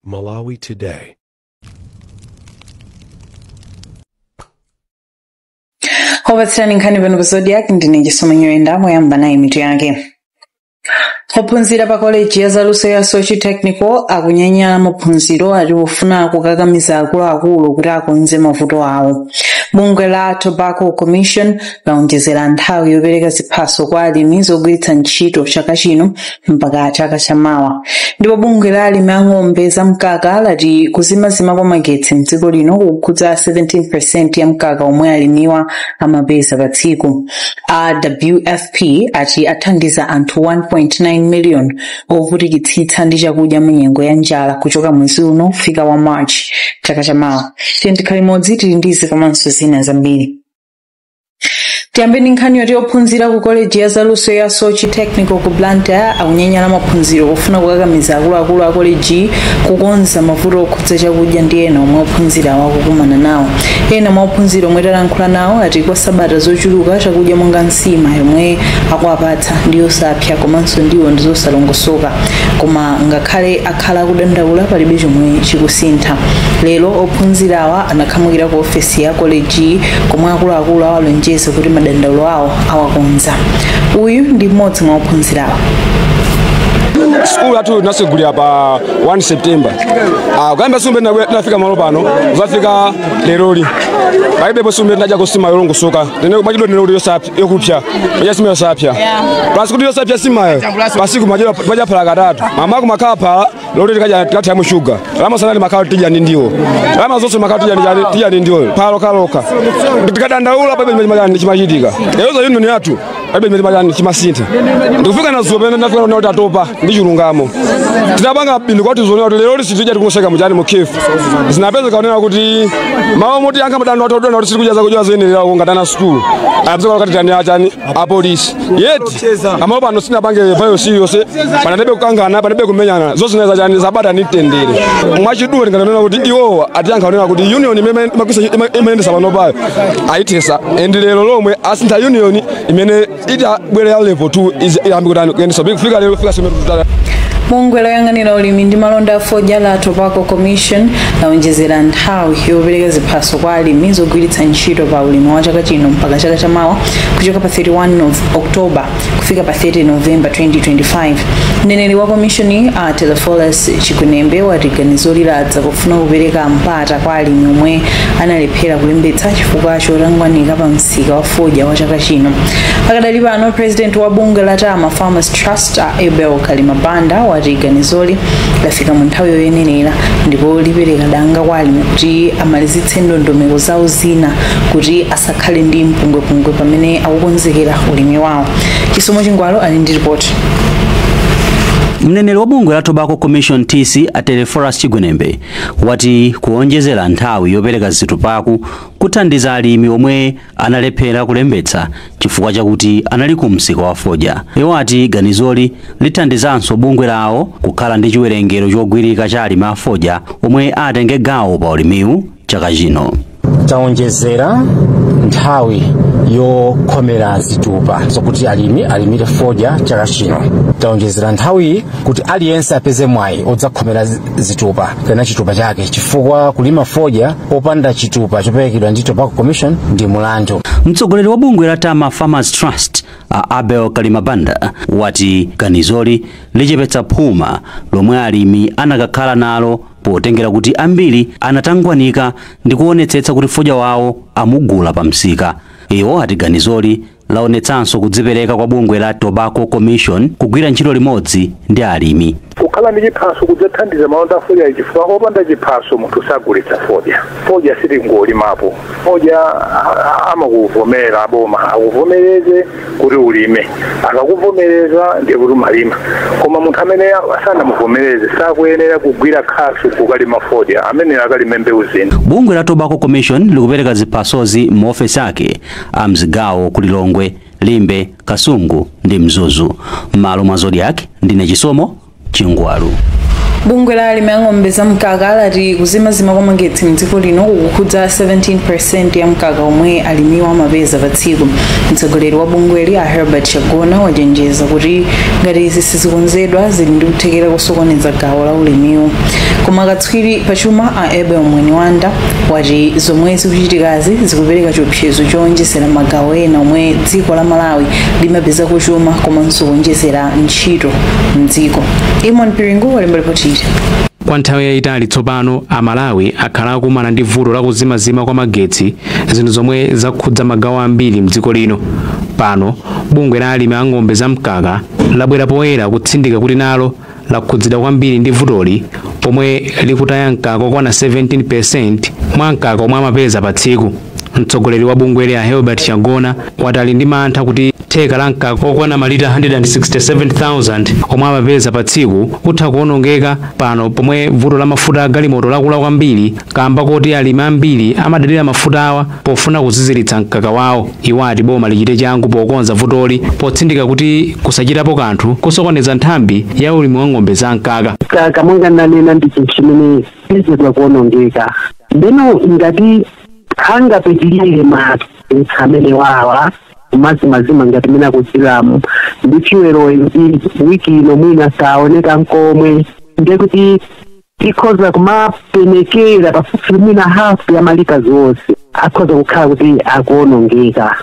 Malawi Today. Hobatsirani nkhani pano pa Zodiak, ndine Chisomo Nyirenda. Moyamba nayi mitu yake. Ophunzira pa koleji ya zaluso ya Soche Technical akunyanyala maphunziro ati pofuna kukakamiza akuluakulu kuti akonze mavuto awo. Bungwe la Tobacco Commission laonjezera nthawi yopereka ziphaso kwa alimi zogwiritsa ntchito chaka chino mpaka chaka chamawa. Ndipo bungwe la alimi a ng'ombe za mkaka lati kuzimazima kwa magetsi mdziko lino kukukhudza 17% ya mkaka omwe alimiwa amapeza pa tsiku. A WFP ati athandiza anthu 1.9 million ovutikitsitsa ndi chakudya mu nyengo ya njala kuchoka mwezi uno kufika wa March chaka chamawa. Tikhale limodzi, tili ndizi komanso zina zambiri. Tiyambe ndi nkhani yoti ophunzira ku koleji ya zaluso ya Soche Technical ku Blantyre akunyanyala maphunziro pofuna kukakamiza akuluakulu a koleji kukonza mavuto okhudza chakudya ndi ena omwe ophunzira akukumana nawo. Ena mwa ophunzira omwe talankhula nawo ati kwa sabata zochuluka chakudya monga nsima yomwe akuwapatsa ndi yosapsa komanso ndiwo ndi zosalongosoka, koma ngakhale akhala akudandaula palibe chomwe chikusintha. Lero ophunzirawa anakhamukira ku ofesi ya koleji komwe akuluakulu awalonjeza kuti madandaulo awo awakonza. Uyu ndi mmodzi mwa ophunzirawa. Sukulu yathu tinasegulira pa 1 September. Kuyamba sumbe tinafika malo pano, kuzafika leroli. Palibepo sumbe tinadya kusima yolongosoka. Tene machidwe tene kuti yokupsa. Madya sima yosapsa. Plus kuti yosapsa simayo. Pasiku madya phala katatu. Mama kumakhala phala loti tikadya tikathamu sugar. Lama sanali makhala tidya ndi ndiwo. Lama zonse makhala tidya ndi ndiwo. Phala lokaloka. Tikadandaula palibe chimene chimachitika. Lero za union yathu palibe chimene chimasintha. Ndikufika na zuwa pene ndafika na kuti atopa ndi chilungamo. Tinapanga bindu kwati zonena kuti lero sitidya tikuseka mujani mu kefu. Zinapeza kaonera kuti mawo moti anga madando atodona kuti sitikuja zakudya zoyenera kungatana school. Abzoka wakati tani achani a police. Yeti amapo pano sinapange vayo serious panadebe kukangana panadebe kumenyana zonse zinaweza chani zabata ni tendere. Mwachidule ndinganena kuti iwowa atiyankha onena kuti union imene makusa imayendesa pano payo ayithesa and lero lomwe asintha union imene itabwera ya level 2 iyambi kutani kuyendesa kufika lero kufika semero tutala. Bungwe loyang'anira ulimi ndi malonda a fodya la Tobacco Commission laonjezera nthawi yopereka ziphaso kwa alimi zogwiritsa ntchito pa ulimi wa chaka chino mpaka chaka chamawa kuchoka pa 31 October kufika pa 30 November 2025. Mneneri wa komishoni a Telephorus Chigwenembe wati ganizo liladza pofuna kupereka mpata kwa alimi omwe analephera kulembetsa chifukwa chotangwanika pa msika wa fodya wa chaka chino. Pakadali pano president wa bungwe la Tama Farmers Trust a Abel Kalimabanda wati ganizoli lafika mu nthawi yoyenera ndipo lipereka danga kwa alimi kuti amalizitse ndondomeko zawo zina kuti asakhale ndi mpungwepungwe pamene akukonzekera ulimi wawo. Chisomo Chingwalo ali ndi ripoti. Mneneri wa bungwe la Tobacco Commission TC a Telephorus Chigwenembe wati kuonjezera nthawi yopereka zitupaku kuthandiza alimi omwe analephera kulembetsa chifukwa chakuti anali ku msika wa fodya. Iwo ati ganizoli lithandizanso bungwe lawo kukhala ndi chiwerengero chogwirika cha alimi a fodya omwe atenge gawo pa ulimiwu chaka chino. Taonjezera nthawi yokhomera zitupa zokuti alimi alimire fodya chaka chino. Taonjezera nthawi kuti aliyense apeze mwayi odzakhomera zitupa kapena chitupa chake, chifukwa kulima fodya opanda chitupa choperekedwa ndi Tobacco Commission ndi mulandu. Mtsogoleri wa bungwe la Tama Farmers Trust a Abel Kalimabanda wati ganizoli lichepetsa phuma lomwe alimi anakakhala nalo potengera kuti ambiri anatangwanika ndi kuonetsetsa kuti fodya wawo amugula pa msika. Iwo ati ganizoli laonetsanso kudzipereka kwa bungwe la Tobacco Commission kugwira ntchito limodzi ndi alimi. Kukhala ndi chiphaso kudzathandiza malonda a fodya chifukwa opanda chiphaso munthu sagulitsa fodya. Fodya sitingolimapo. Fodya amakuvomera aboma, akuvomereze kuti ulime. Akakuvomereza ndiye kuti umalima. Koma munthu amene sanamuvomereze sakuyenera kugwira khasu kukalima fodya, amene akalime mbewu zina. Bungwe la Tobacco Commission likupereka ziphasozi m'maofesi ake a mzigawo ku Lilongwe, Limbe, Kasungu ndi Mzuzu. M'malo mwa Zodiak, ndine Chisomo Chingwalu. Bungwe la alimi a ng'ombe za mkaka lati kuzimazima kwa magetsi mdziko lino kukukhudza 17% ya mkaka omwe alimiwa amapeza pa tsiku. Mtsogoleri wa bungweli a Herbert Chagona wachenjeza kuti ngati izi sizikonzedwa, zili ndi kuthekera kusokoneza gawo la ulimiwo. Koma katswiri pachuma a Abel Mweniwanda wati zomwe zikuchitikazi zikupereka chiopsezo chowonjezera magawo ena omwe dziko la Malawi limapezako chuma komanso kuwonjezera ntchito mdziko. Imon Piringu walemba ripoti. Kwa nthawi yayitali tsopano, Amalawi akhala akumana ndi vuto la kuzimazima kwa magetsi, zinthu zomwe zakhudza magawo ambiri mdziko lino. Pano bungwe la alimi a ng'ombe za mkaka labwera poyera kutsindika kuti nalo lakhudzidwa kwambiri ndi vutoli, pomwe likutaya mkaka okwana 17% mwa mkaka omwe amapeza pa tsiku. Mtsogoleri wa bungweli a Herbert Chagona wati ali ndi mantha kuti theka la mkaka okwana malita 167,000 omwe amapeza pa tsiku utha kuwonongeka pano pomwe vuto la mafuta a galimoto lakula kwambiri, kamba koti alimi ambiri amadalira mafuta awa pofuna kuziziritsa mkaka wawo. Iwo ati boma lichite changu pokonza vutoli, potsindika kuti kusachitapo kanthu kusokoneza nthambi ya ulimi wa ng'ombe za mkaka. Mkaka, monga ndanena, ndi chinthu chimene chizidwa kuwonongeka. Ndeno ngati angapitilire magetsi amene wawa kumazimazima ngati mene akuchitiramu ndi fuel, kuti wiki ino mwina saoneka nkomwe, ndiye kuti ikhoza kumapenekera pafupi mwina hafu ya malita zonse akhoza kukhala kuti akuonongeka.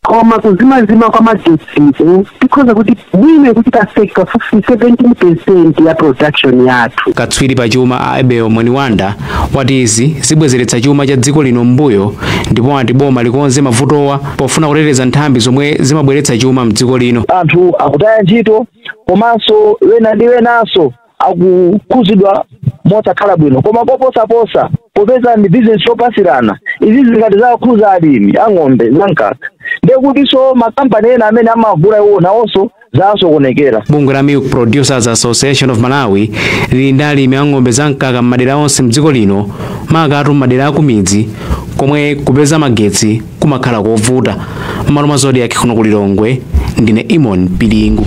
Koma kuzimazima kwa magetsiku tikhoza kuti mwina kuti tafika pafupi 17% ya production yathu. Katswiri pachuma a Abel Mweniwanda wati izi zibwezeretsa chuma cha dziko lino m'mbuyo, ndipo ati boma likonze mavutowa pofuna kuteteza nthambi zomwe zimabweretsa chuma mdziko lino. Anthu akutaya ntchito, komanso wena ndi wenanso akukhuzidwa mosakhala bwino. Koma koposaposa, popeza ndi bizinesi yopasirana, izi zingati zakhuza alimi ang'ombe zamkaka, ndekutinso makampani ena amene amagula iwo nawonso zasokonekera. Bungwe la Milk Producers Association of Malawi lili ndi alimi a ng'ombe zamkaka m'madera onse mdziko lino, makatu m'madera akumidzi komwe kupeza magetsi kumakhala kovuta. M'malo mwa Zodiak kuno ku Lilongwe, ndine Imon Pilingu.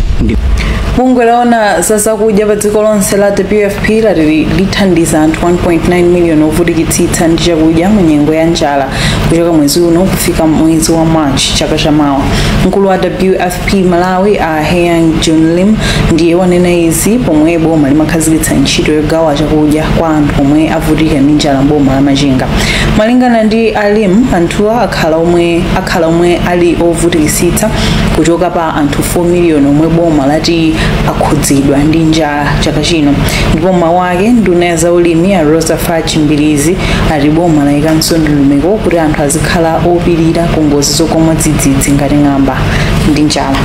Bungwe laona za zakudya pa dziko lonse la WFP lati lithandiza anthu 1.9 million ovutikitsitsa ndi chakudya mu nyengo ya njala kuchoka mwezi uno kufika mwezi wa March chaka chamawa. Mkulu wa WFP Malawi a Heang John Lim ndiye wanena izi pomwe boma limakhazikitsa ntchito yogawa chakudya kwa anthu omwe avutika ndi njala mboma la Machinga. Malingana ndi alim, anthuwa akhala omwe ali ovutikitsitsa kuchoka pa anthu 4 million omwe boma lati akhudzidwa ndi njala chaka chino. Ndipo mawu ake, nduna ya zaulimi ya Rosa Fatch Mbilizi ati boma layikanso ndondomeko kuti anthu azikhala opirira ku ngozi zogwa mwadzidzidzi ngati ng'amba ndi njala.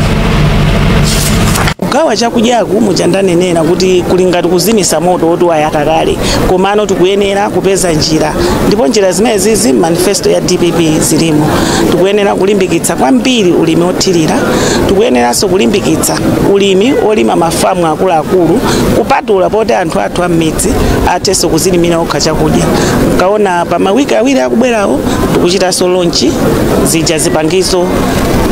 Kugawa chakudyaku, muchandanenera kuti kuli ngati kuzimisa moto woti wayaka kale, komano tikuyenera kupeza njira, ndipo njira zimenezizi manifesto ya DPP zilimo. Tikuyenera kulimbikitsa kwambiri ulimi othirira. Tikuyeneranso kulimbikitsa ulimi olima mafamu akuluakulu, kupatula poti anthu athu am'midzi athenso kuzilimira okha chakudya. Mkaona pa mawiki 2 akubwerawo tikuchitanso launch zija zipangizo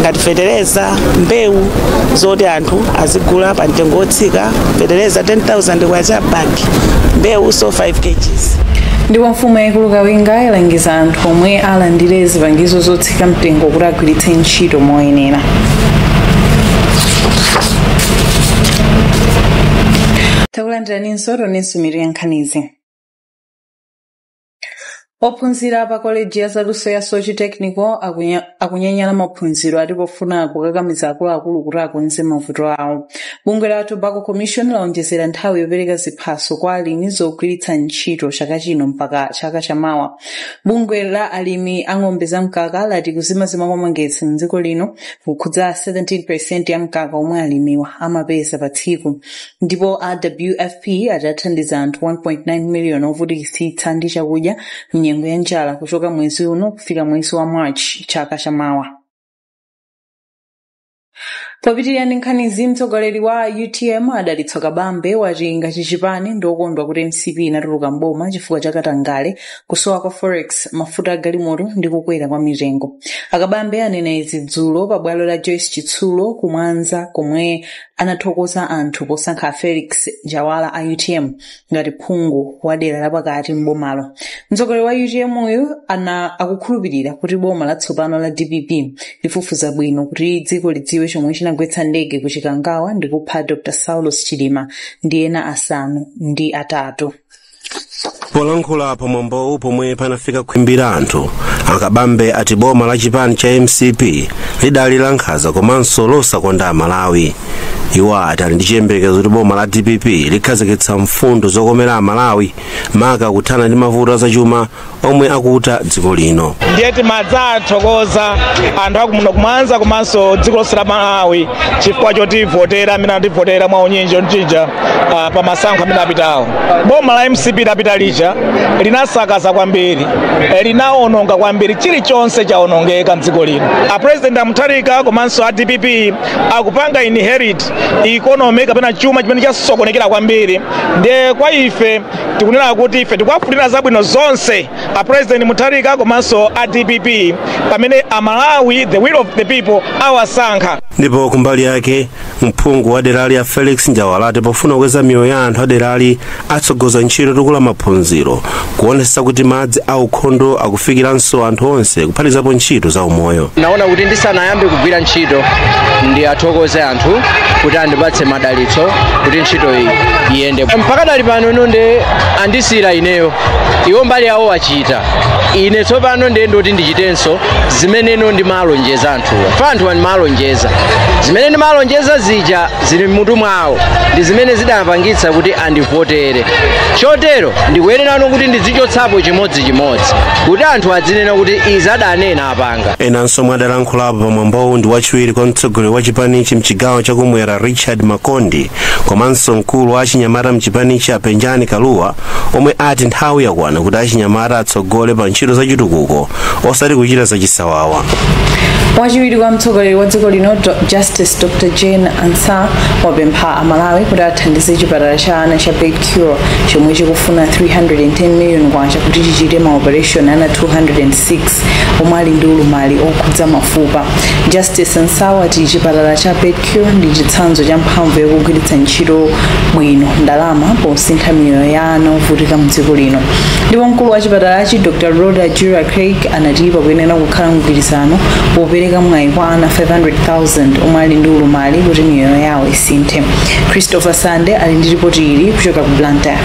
ngati fetereza, mbewu zoti anthu azigula pa mtengo wotsika, fetereza 10,000 kwacha bag, mbewu so 5 kgs. Ndipo mfumu yaikulu Kawinga yalangiza anthu omwe alandire zipangizo zotsika mtengo kuti agwiritse ntchito moyenera. Takulandiraninso tonenso mitu ya nkhanizi. Ophunzira pa koleji ya zaluso ya Soche Technical akunyanyala maphunziro ati pofuna kukakamiza akuluakulu kuti akonze mavuto awo. Bungwe la Tobacco Commission laonjezera nthawi yopereka ziphaso kwa alimi zogwiritsa ntchito chaka chino mpaka chaka chamawa. Bungwe la alimi a ng'ombe za mkaka lati kuzimazima kwa magetsi mdziko lino kukhudza 17% ya mkaka omwe alimiwa amapeza pa tsiku. Ndipo a WFP ati athandiza anthu 1.9 million ovutikitsitsa ndi chakudya mnyengo ya njala kuchoka mwezi uno kufika mwezi wa March chaka chamawa. Popitirira ndi nkhanizi, mtsogoleri wa UTM Adalitso Kabambe wati ngati chipani ndiokondwa kuti MCP inatuluka mboma chifukwa cha katangale, kusowa kwa forex, mafuta agalimoto ndi kukwera kwa mitengo. Akabambe anena izi dzulo pa bwalo la Joyce Chitsulo kumwanza, komwe anathokoza anthu posankha Felix Njawala a UTM ngati phungu wa dera lapakati m'bomalo. Mtsogoleri wa UTM uyu ana akukhulupirira kuti boma latsopano la DPP lifufuza bwino kuti dziko lidziwe chomwe chinagwetsa ndege ku Chikangawa ndi kupha Dr Saulos Chilima ndi ena 8. Polankhula pamwambowu pomwe panafika khwimbi la anthu, Akabambe ati boma la chipani cha MCP lidali la nkhanza komanso losakonda Amalawi. Iwo ati ali ndi chiyembekezo kuti boma la DPP likhazikitsa mfundo zokomera Amalawi, maka kuthana ndi mavuto azachuma omwe akuta dziko lino. Ndiye timadzathokoza anthu akumuno kumwanza komanso dziko lonse la Malawi chifukwa chotivotera, amene anativotera mwa unyinji mchinja pa masankho amene apitawo. Boma la MCP lapita lija linasakaza kwambiri, linawononga kwambiri, chilichonse chawonongeka mdziko lino. A President Amutharika komanso a DPP akupanga inherit economy kapena chuma chimene chasokonekera kwambiri. Ndiye kwa ife tikunena kuti ife tikuwafunira zabwino zonse a President Mutharika komanso a DPP pamene Amalawi, the will of the people, awasankha. Ndipo kumbali yake, mphungu wa derali a Felix Njawala ati pofuna kukweza miyoyo ya anthu aderali, atsogoza ntchito yotukula maphunziro, kuonetsetsa kuti madzi aukhondo akufikiranso anthu onse, kuphatikizapo ntchito za umoyo. Naona kuti ndisanayambe kugwira ntchito, ndi athokoze anthu kuti andipatse madalitso kuti ntchito iyi iyende. Mpaka dali pano ino ndi andisiyira ineyo, iwo mbali yawo achita. Ine tsopano ndiye ndoti ndichitenso zimene ino ndimalonjeza anthuwa. Fa anthuwa ndimalonjeza zimene ndimalonjeza zija zili mmutu mwawo, ndi zimene zidapangitsa kuti andivotere. Chotero ndikuyenerano kuti ndizichotsapo chimodzimodzi kuti anthu azinena kuti izi adanena apanga. Enanso omwe adalankhulapo pamwambowu ndi wachiwiri kwa mtsogoleri wa chipanichi mchigawo chakumwera Richard Makondi, komanso mkulu wa achinyamata mchipanichi Apenjani Kaluwa, omwe ati nthawi yakwana kuti achinyamata atsogole pa ntchito zachitukuko osati kuchita zachisawawa. Wachiwiri kwa mtsogoleri wa dziko lino Justice Dr Jane Ansah wapempha Amalawi kuti athandize chipatala cha ana cha Cure chomwe chikufuna 310 million kwacha kuti chichite maoperation ana 206 omwe ali ndi ulumali okhudza mafupa. Justice Ansah wati chipatala cha Cure ndi chitsanzo cha mphamvu yakugwiritsa ntchito bwino ndalama posintha miyoyo ya ana ovutika mdziko lino. Ndipo mkulu wa chipatalachi Dr Rhoda Jura Craig anati pakuyenera kukhala mgwirizano popereka mwayi kwa ana 500,000 omwe ali ndi ulumali kuti miyoyo yawo isinthe. Christopher Sande ali ndi ripoti ili kuchoka ku Blantyre.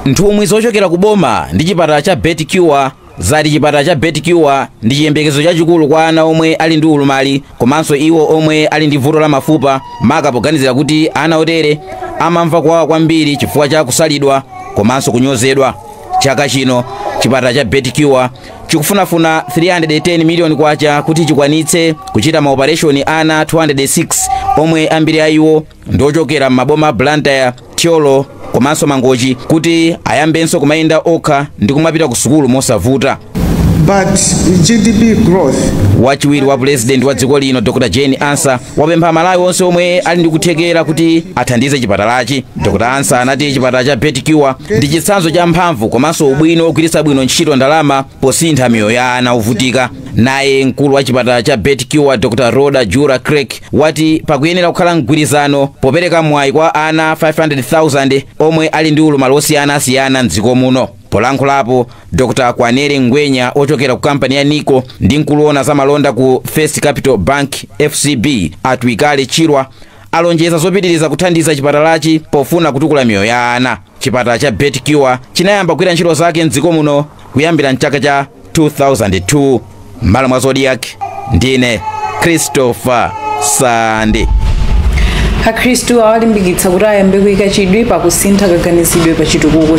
Nthumwi zochokera ku boma ndi chipatala cha Cure zati chipatala cha Cure ndi chiyembekezo chachikulu kwa ana omwe ali ndi ulumali komanso iwo omwe ali ndi vuto la mafupa, maka poganizira kuti ana otere amamva kuwawa kwambiri chifukwa cha kusalidwa komanso kunyozedwa. Chaka chino chipatala cha Cure chikufunafuna 310 miliyoni kwacha kuti chikwanitse kuchita maopereshoni ana 206 omwe ambiri a iwo ndi ochokera m'maboma Blantyre, Thyolo komanso Mangochi, kuti ayambenso kumayenda okha ndi kumapita ku sukulu mosavuta. But GDP growth Wachiwiri wa pulezidenti wa dziko lino Dr Jane Ansah wapempha Amalawi onse omwe ali ndi kuthekera kuti athandize chipatalachi. Dr Ansah anati chipatala cha Cure ndi chitsanzo cha mphamvu komanso ubwino ogwiritsa bwino ntchito ndalama posintha miyoyo ya ana ovutika. Naye mkulu wa chipatala cha Cure Dr Rhoda Jura Craig wati pakuyenera kukhala mgwirizano popereka mwayi kwa ana 500,000 omwe ali ndi ulumali osiyanasiyana mdziko muno. Polankhulapo, Dr Kwanere Ngwenya ochokera ku kampani ya Nico ndi mkulu woona za malonda ku First Capital Bank FCB Atwikale Chirwa alonjeza zopitiriza kuthandiza chipatalachi pofuna kutukula miyoyo ya ana. Chipatala cha Cure chinayamba kugwira ntchito zake mdziko muno kuyambira mchaka cha 2002. M'malo mwa Zodiak, ndine Christopher Sande. Akhristu awalimbikitsa kuti ayambe kuyika chidwi pakusintha kaganizidwe pa chitukuko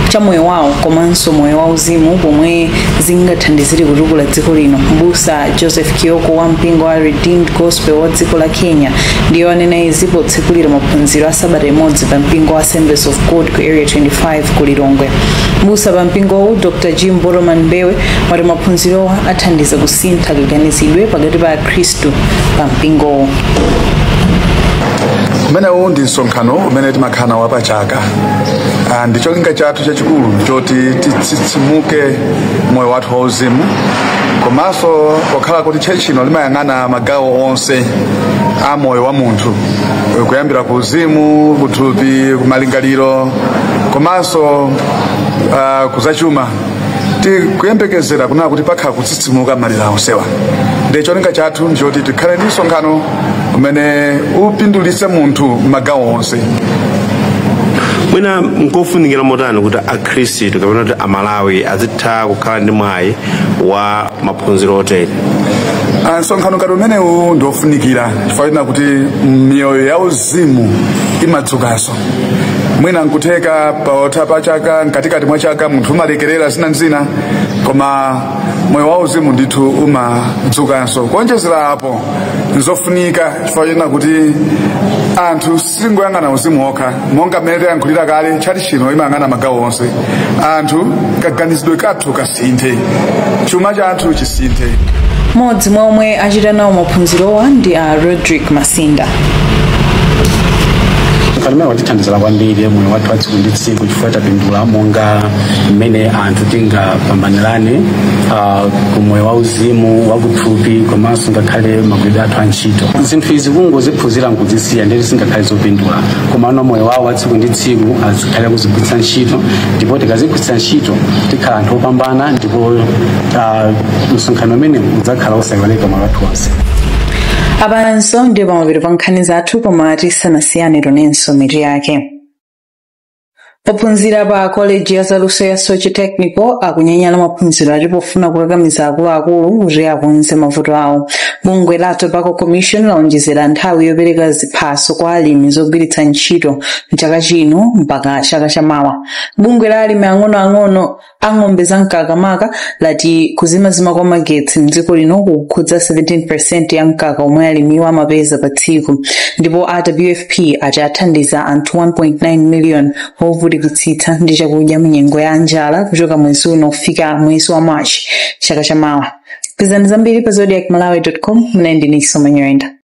cha moyo wawo komanso moyo wauzimu, pomwe zingathandizire kutukula dziko lino. Mbusa Joseph Kioko wa mpingo wa Redeemed Gospel wa dziko la Kenya ndiye wanena izi potsekulira maphunziro a sabata imodzi pa mpingo wa Assemblies of God ku Area 25 ku Lilongwe. Mbusa pa mpingowu, Dr Jim Boroman Mbewe, wati maphunzirowa athandiza kusintha kaganizidwe pakati pa akhristu pa mpingowu. Umenewu ndi msonkhano umene timakhala nawo pachaka. Ndi cholinga chathu chachikulu choti titsitsimuke moyo wathu wauzimu, komanso pokhala kuti tchalitchi chino limayang'ana magawo onse a moyo wa munthu, kuyambira ku uzimu, kuthupi, kumalingaliro, komanso kuzachuma. Tikuyembekezera kunena kuti pakhala kutsitsimuka madera onsewa. Ndi cholinga chathu ndichoti tikhale ndi msonkhano umene upindulitse munthu m'magawo onse. Mwina nkofunikira motani kuti akhristu kapena kuti Amalawi azitha kukhala ndi mwayi wa maphunziro otere? Msonkhano ngati umenewu ndi ofunikira chifukwa china kuti miyoyo ya uzimu imadzukanso. Mwina nkutheka paotha pa chaka, mkatikati mwa chaka, munthu umalekerera zina nzina, koma moyo wa uzimu ndithu umadzukanso. Kuonjezera apo, nzofunika chifukwa china kuti anthu singoyang'ana uzimu okha. Monga mmene tayankhulira kale, tchalitchi chino imayang'ana magawo onse. Anthu kaganizidwe kathu kasinthe, chuma chathu chisinthe. Mmodzi mwa omwe achita nawo maphunzirowa ndi a Rodrick Masinda. Msonkhano watithandizira kwambiri moyo wathu wa tsiku ndi tsiku, chifukwa tapindula monga mmene anthu tingapambanirane ku moyo wauzimu, wakuthupi, komanso ngakhale magwiridwe athu a ntchito. Zinthu izi kungoziphunzira nkuzisiya ndeti zingakhale zopindula, komano moyo wawo wa tsiku ndi tsiku azikhale kuzigwiritsa ntchito, ndipo tikazigwiritsa ntchito tikhala anthu opambana, ndipo msonkhano umene udzakhala osayiwalika moyo wathu wonse. Apanso ndiye pamapeto pa nkhani zathu, koma tisanasiyane tonenso mitu yake. Ophunzira pa koleji ya zaluso ya Soche Technical akunyanyala maphunziro ati pofuna kukakamiza akuluakulu kuti akonze mavuto awo. Bungwe la Tobacco Commission laonjezera nthawi yopereka ziphaso kwa alimi zogwiritsa ntchito mchaka chino mpaka chaka chamawa. Bungwe la alimi ang'onoang'ono a ng'ombe za mkaka MACA lati kuzimazima kwa magetsi mdziko lino kukukhudza 17% ya mkaka omwe alimiwa amapeza pa tsiku. Ndipo a WFP ati athandiza anthu 1.9 million ovutikitsitsa ndi chakudya mnyengo ya njala kuchoka mwezi uno kufika mwezi wa March chaka chamawa. Pezani zambiri pa zodiakmalawi.com. Mnayi ndine Chisomo Nyirenda.